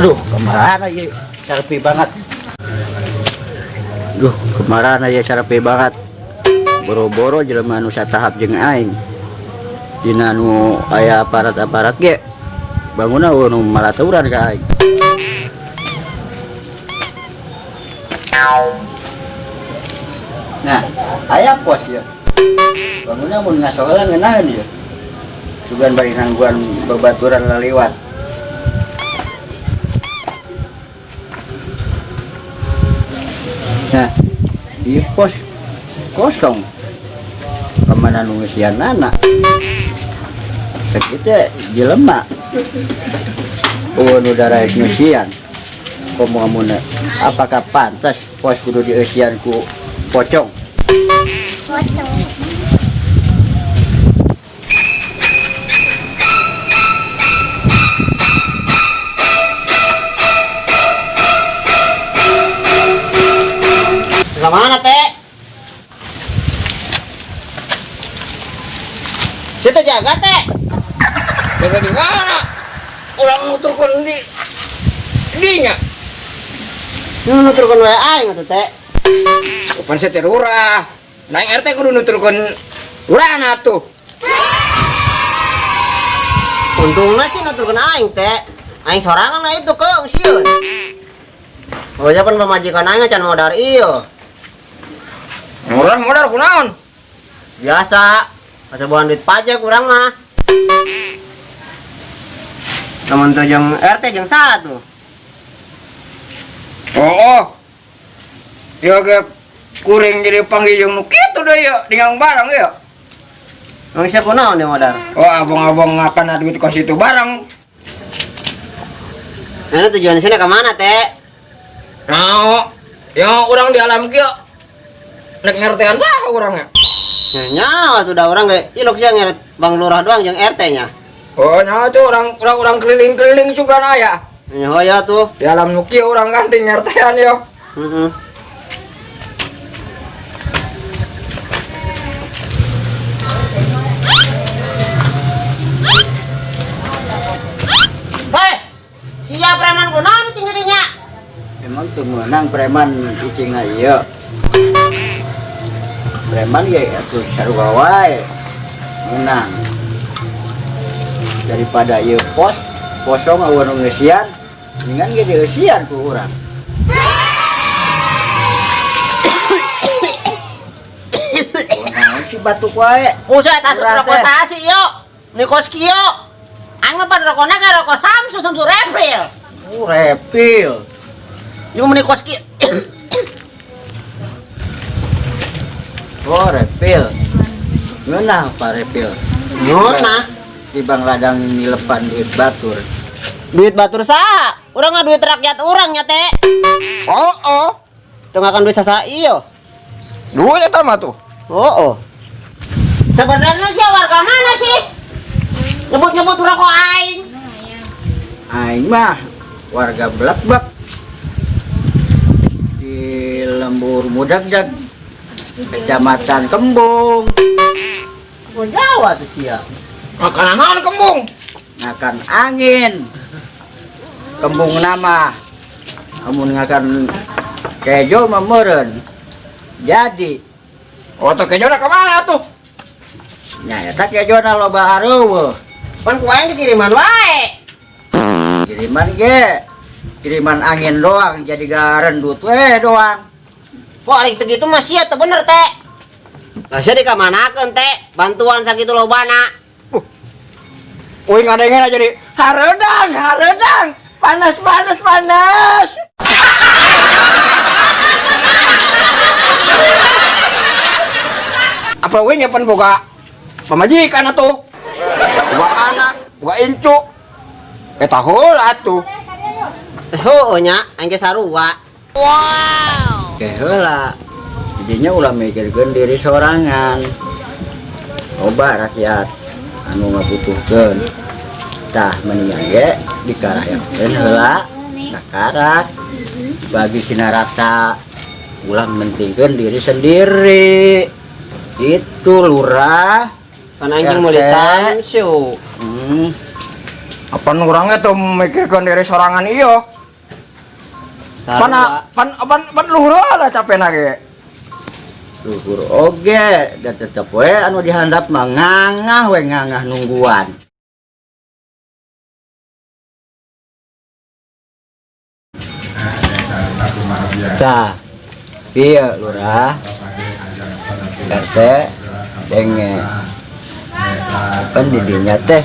Aduh, kemana ya sarapi banget. Duh, kemana ya sarapi banget. Boro-boro jelema nu satahap jeung aing. Dina nu aya aparat-aparat ge bangunna nu malaturan ka aing. Nah, aya pos ya. Bangunna mun ngasoheula ngeunaheun ieu. Sugan bari nangguan babaturan laliwat. Nah, di pos kosong. Kemana nu ngeusianana? Sakitu jelema. Oh, nu daraek ngeusian. Komo amun apakah pantas pos kudu dieusian ku pocong? Pocong. Kemana teh? Situ jaga teh. Jaga di mana? Orang nuturkeun di dinya. Nu nuturkeun wae aing atuh teh. Kapan saya teh lurah? Naik RT kudu nuturkeun lurahna tuh. Untungna sih nuturkeun aing teh. Aing sorangan lah itu keung sieun. Oh ya pan pamajikan aing can modar ieu. Murah modal kunaon? Biasa, asa buan duit pajak urang mah. Lamun teu jeung RT jeung saha tuh? Oh, oh. Ya ge kuring jadi panggil jeung nu kitu deui ya, dingang barang ya. Emang siapa kunaon dia modar? Oh, abang-abang ngakan duit kos itu barang. Nah, tujuan sini ke mana teh? Nah, ya orang di alam kieu nek ngertian saha urangnya. Ya nyawa tuh dah orang ge ilok sia ngeret Bang Lurah doang jeung RT nya. Oh, nyawa tuh orang orang orang keliling-keliling juga aya. Ya ya tuh. Di alam nu kieu urang ganti ngertian yo. Heeh. Hei, sia preman kunaon cing dirinya? Emang teu meunang preman icingna ieu. Preman ge atuh sarua wae. Meunang. Daripada ieu pos kosong eueuh nu ngeusian, mendingan ge dieusian ku urang. Kunaon si batuk wae? Usah asup Urang rokok teh. saha sih yo. Nikos kieu. Aing mah pada rokokna ge rokok Samsu Samsu Refill. Oh, refill. Jeung meni kos kieu. Oh, refill. Ngeunah Pak refill. Ngeunah. Di Bang Ladang ngilepan duit batur. Duit batur saha? Urang mah duit rakyat urang nya teh. Oh, oh. Teu ngakan duit sasa ieu. Duit eta mah tuh. Oh, oh. Sebenarnya sih warga mana sih? Nyebut-nyebut rokok aing. Aing mah warga Blekbek di Lembur Mudagdag, Kecamatan Kembung. Oh, Jawa tuh sia. Makanan naon Kembung? Ngakan angin. Kembung nama. Amun ngakan kejo mah meureun. Jadi, Oh, tuh kejona ka mana tuh? nya eta kejona loba areueuh. Pan ku aing dikiriman wae. Kiriman ge. Kiriman angin doang jadi garendut we doang. Kok ari teu kitu mah sia teu bener teh. Lah sia dikamanakeun teh? Bantuan sakitu lobana. Wih ngadengen aja jadi haredang, haredang, panas, panas, panas. Apa wih nyepen boga pamajikan atuh? Boga anak, boga incu. Eta heula atuh. Heueuh nya, aing ge sarua. Wow. Ke heula. Jadinya ulah mikirkeun diri sorangan. Loba rakyat anu ngabutuhkeun. Tah mendingan ge dikarayakeun heula sakarat bagi sinarata ulah mentingkeun diri sendiri. Itu lurah. Pan aing jeung meuli RT. Samsu. Apan urangnya tuh mikirkeun diri sorangan ieu. Pana pan pan pan luhur lah capek ge. Luhur oge da tetep we anu dihandap mah ngangah we ngangah nungguan. Tah, iya lurah, RT, denge, pan didinya teh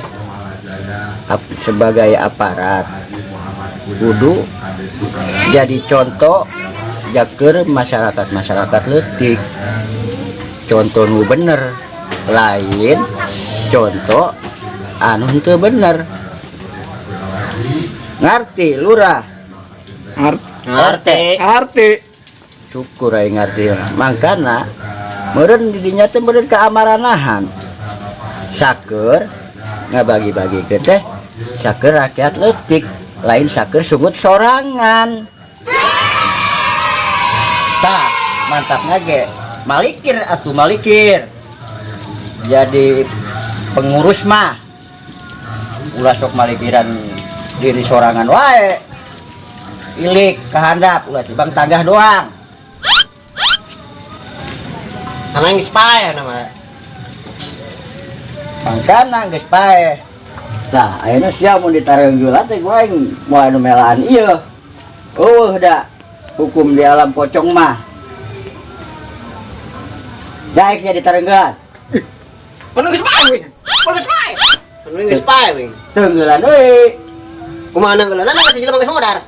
sebagai aparat kudu jadi contoh jaker masyarakat-masyarakat leutik. Contoh nu bener, lain contoh anu henteu bener. Ngarti lurah? Ngerti. Ngerti. Syukur aing ngarti. Mangkana meureun didinya teh meureun kaamaranahan. Saker ngabagi-bagikeun teh saker rakyat leutik, lain saker sungut sorangan. Tah, mantapna ge malikir atuh malikir. Jadi pengurus mah ulah sok malikiran diri sorangan wae. Ilik kehandap ulah tibang tanggah doang. Karena geus paeh nama. Mangkana geus paeh. Tah, ayeuna sia mun ditareunggeula teh ku aing moal anu melaan ieu. Eueuh da hukum di alam pocong mah. Daek nya ditareunggelan. Pan geus paeh we. Pan geus paeh. Pan geus paeh we. Teunggelan deui. Kumaha neunggeulana geus jelema geus modar.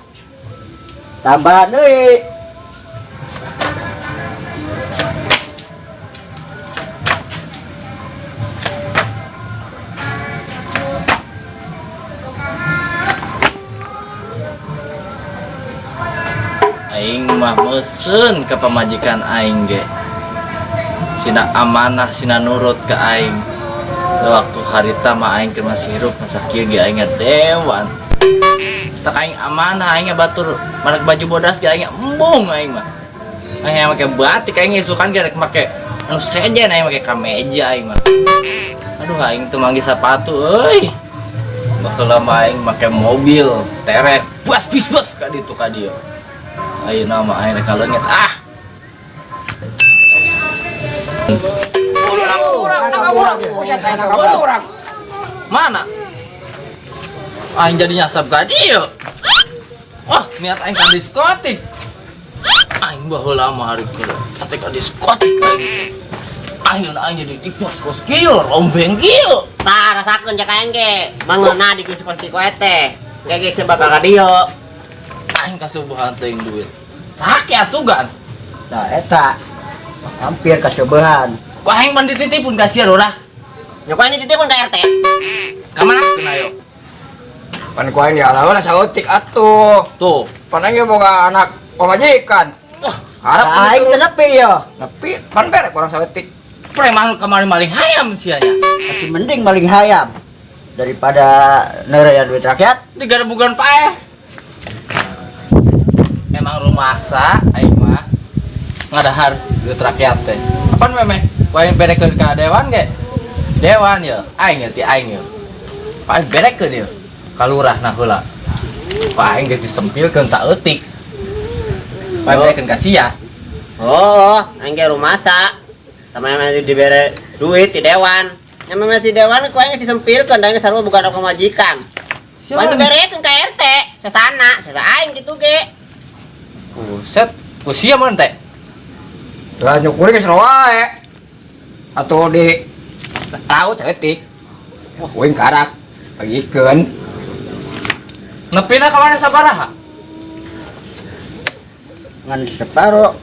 Tambahan deui. Aing mah meuseun ka pamajikan aing ge. Sina amanah, sina nurut ke aing. Waktu harita mah aing keur masih hirup masa kieu ge aing dewan. Tak aing amanah aing batur marek baju bodas ge aing embung aing mah. Aing hayang make batik aing isukan ge rek make anu sejen aing make kameja aing mah. Aduh aing teu manggih sapatu euy. Baheula mah aing make mobil terek bas bis bas ka ditu ka dieu. Ayeuna mah aing rek kaleungit ah. Urang. Mana? Aing jadi nyasab ka dieu. Wah, niat aing ka diskotik. Aing baheula mah hari keur ate ka diskotik aing. Aing aing jadi di kos-kos kieu, rombeng kieu. Tah rasakeun cek aing ge. Mangeuna di kos-kos kieu teh. Ge geus bakal ka dieu. Aing kasubuhan teuing duit. Rakyat tuh kan. Nah, eta hampir kasubuhan. Ku aing mah dititipun ka sia lurah. Nya ku aing dititipun ka RT. Ka mana keun ayo? Pan ku aing diala heula saeutik atuh. Tuh, Pan aing ge boga anak pamajikan. Wah, harap aing teu nepi yo. Nepi pan bere kurang saeutik. Preman kemarin maling hayam sia nya. Masih mending maling hayam daripada neureyan duit rakyat. Digarebugan paeh. Emang rumasa aing mah ngadahar duit rakyat teh. Apaan memeh? Ku aing berekeun ka dewan ge? Dewan ye, aing ye ti aing ye. Ku aing berekeun ye ka lurah nah heula. Ku aing geus disempilkeun saeutik. Ku aing berekeun ka sia. Oh, aing ge rumasa. Sama yang masih dibere duit di dewan. Yang masih dewan ku aing disempilkeun da aing sarua bukan aku majikan. Ku aing diberekeun ka RT, sesana, sesa aing kitu ge. Buset, ku sia mun teh. Lah nyukuri geus wae. Atuh di laut saeutik. Wah, kuing karak pagikeun. Nepina ka mana sabaraha? Ngan separo.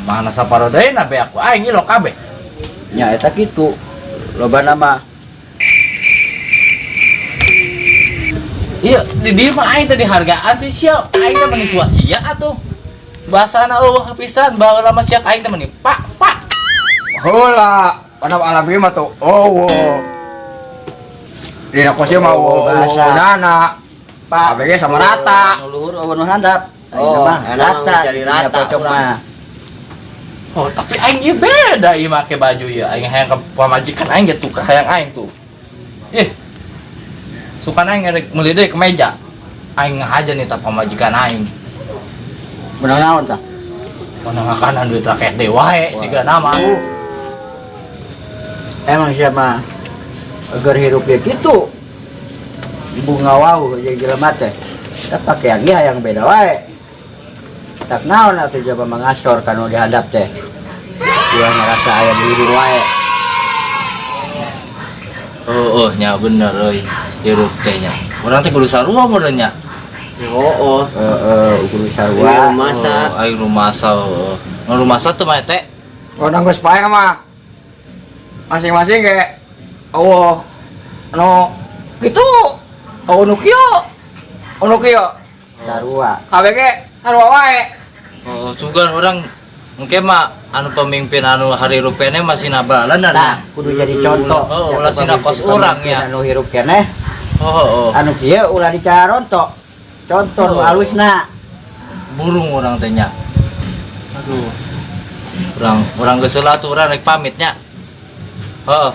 Mana saparo deui na beak ku aing ieu kabeh. Nya eta kitu. Loba nama. Iya, di dieu mah aing teh dihargaan sih sia. Aing teh meni sia atuh. Bahasana eueuh pisan baheula mah sia aing teh meni pak pak. Heula, pada alami mah tuh. Oh, oh. Dina kos mah oh, Bahasa. dana. Pak ABG sama rata. Nu luhur eueuh nu handap. Oh, Ayeuna mah enak rata jadi dina rata pocong urang. mah. Oh, tapi aing ieu beda ieu make baju ieu. Aing hayang ka pamajikan aing ge tuh hayang aing tuh. Ih. Sukana aing rek meuli deui kemeja. Aing ngahaja nih tah pamajikan aing. Menang naon tah? Mana makanan duit rakyat deui wae siga nama. Emang siapa agar hirup ya gitu. Bunga wau jeung jelema teh. Da pakaian ge hayang beda wae. Tak naon atuh coba mengasor kanu dihandap teh. Dia ngerasa aya di luhur wae. Oh, oh nya bener euy. Hirup teh nya. Urang teh kudu sarua meureun nya. Oh, oh. Heeh, kudu sarua. Iya, rumasa. Oh, aing rumasa. Oh. Nu rumasa teh mah teh. Orang geus paeh mah masing-masing kayak oh no gitu, oh nu kieu, oh nu kieu. Sarua. Kabeh ge sarua wae. Oh, sugan urang engke mah anu pemimpin anu hari keneh masih nabalan. Tah, kudu jadi contoh. Oh, ulah sina kos urang ya. Anu hirup keneh, Oh. anu kieu ulah dicarontok. Contoh nu Oh. alusna. Burung urang teh nya. Aduh. Urang urang geus heula atuh, urang rek pamit nya. Heeh.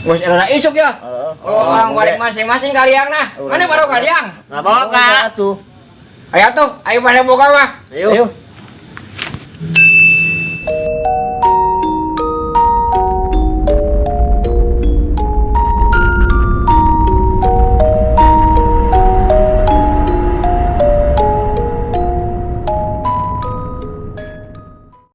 Geus era isuk ya. Oh, orang balik masing-masing kalian nah. Mana baru kalian? Nggak boga. Atuh. Ayo tuh, ayo pada boga mah. Ayo. Ayo.